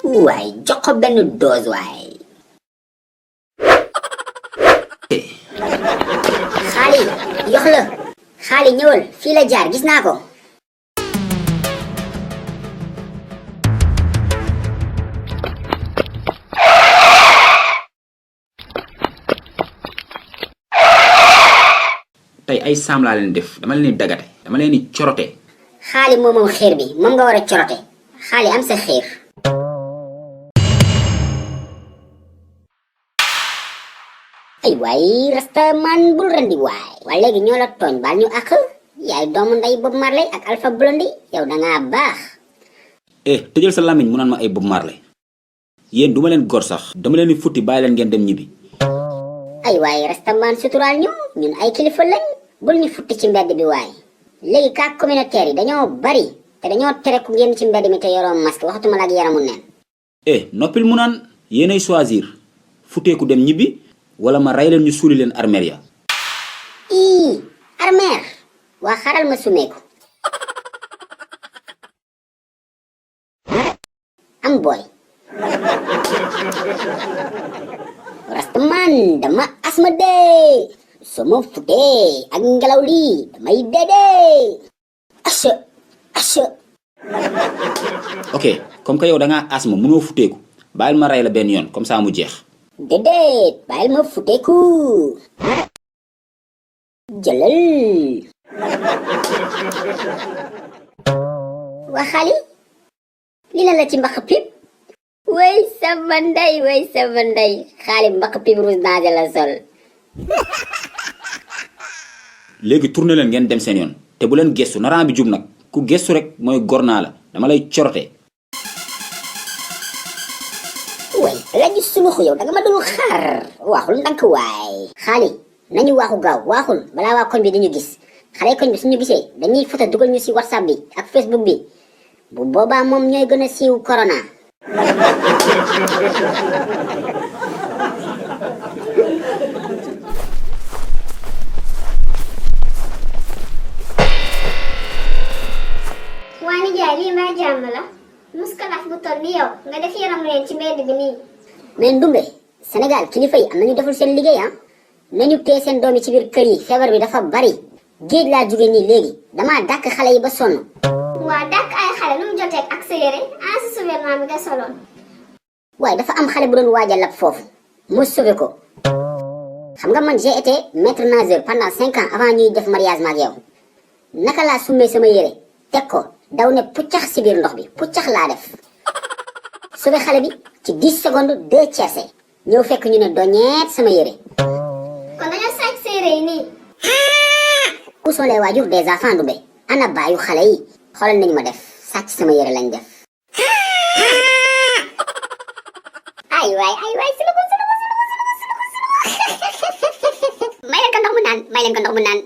waay jox ko benn dose waay. xaali yox la xaali ñëwal fii la jaar gis naa ko. tey ay saam laa leen def dama leen di dagate dama leen di corote. xaali moom xeer bi moom nga war a corote xaali am sa xeer. ay waay rasta man bul rendi waay. waaye léegi ñoo la tooñ baal ñu àq yaay doomu nday Bob Marley ak Alpha Blondy yow dangaa baax. tëjal sa làmmiñ mu naan ma ay Bob Marley yéen duma leen gor sax dama leen di futti bàyyi leen ngeen dem ñibbi. ay waay rasta man suturaal ñu ñun ay kilifa lañ bul ñu futti ci mbedd bi waay. léegi cas communautaire yi dañoo bari te dañoo tere ku génn ci mbedd mi te yoroo masque waxatuma la ak yaramu neen. noppil mu naan yéenay choisir futteeku dem ñibbi wala ma rey leen ñu suuli leen armeer ya. armeer waa xaral ma sumeeku. am booy. rastaman dama asma dee sama futee ak ngelaw lii damay dee asha. ok comme que yow da ngaa asma mënoo futteeku bàyyil ma rey la benn yoon comme ça mu jeex. déedéet bàyyil ma futteeku jëlal. waa xaali li la ci mbaq pip. way sama ndey xaali mbaq pip rouge naage la sol. léegi tourné leen ngeen dem seen yoon te bu leen gestu naraan bi jub nag ku gestu rek mooy gor naa la dama lay corote. way la gis suluxu yow danga ma dul xaar waxul ndànk waay. xaali nañu waaxu gaaw waaxul balaa waa koñ bi dañu gis xale koñ bi suñu gisee dañuy foto dugal ñu ci whatsapp bi ak facebook bi bu boobaa moom ñooy gën a siiw corona. waa nijaay lii mbaa jàmm la muskalaf bu toll ni yow nga def yaram leen ci mbedd bi nii. mais Ndumbe Sénégal kilifa yi am nañu deful seen liggéey nañu téye seen doom yi ci biir kër yi feebar bi dafa bari. géej laa jóge nii léegi damaa dàkk xale yi ba sonn. waa dàkk ay xale nu mu jotee ak sa yére sa souverainement bi nga soloon. waaye dafa am xale bu doon waaj a lab foofu mu sauvé ko. xam nga man j'ai été maître nageur pendant 5 ans avant ñuy def mariage ma ak yow. naka laa summee sama yére teg ko daw ne puccax si biir ndox bi puccax laa def. sauvé xale bi ci 10 secondes 2 tiercé ñëw fekk ñu ne doñeet sama yére. kon dañoo sàcc sa yére yi nii. où sont les waajur des enfants Ndumbe ana baayu xale yi xoolal nañu ma def sàcc sama yére lañ def. ay waay suluxu may leen ko ndox mu naan